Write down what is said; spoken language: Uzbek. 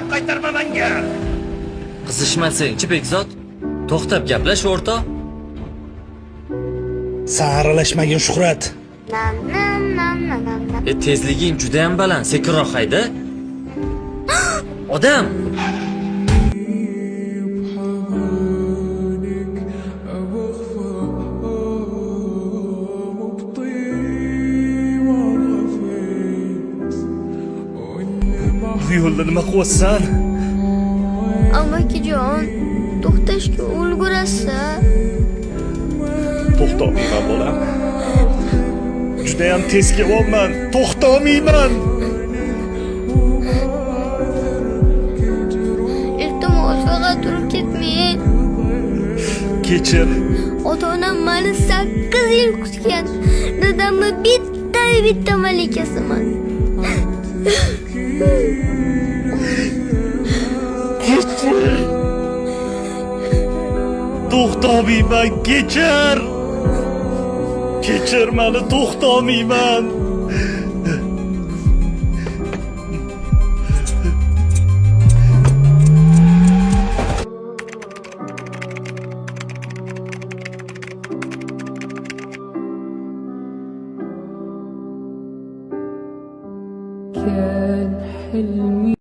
Gap qaytarma menga. Qizishmasang-chi, Bekzod. To'xtab gaplash, o'rtoq. San aralashmagin, Shuhrat. E, tezliging juda ham baland, sekinroq hayda. Odam! Bu yo'lda nima qilyapsan? Amakijon, to'xtashga ulgurasiz. To'xtolmayman, bolam. Judayam tez kelyapman. To'xtolmayman. Iltimos, faqat turib ketmang. Kechir. Ota-onam meni 8 yil kutgan. Dadamni bitta malikasiman. Kechir. To'xtolmayman, kechir. Kechir meni, to'xtolmayman. كان حلمي.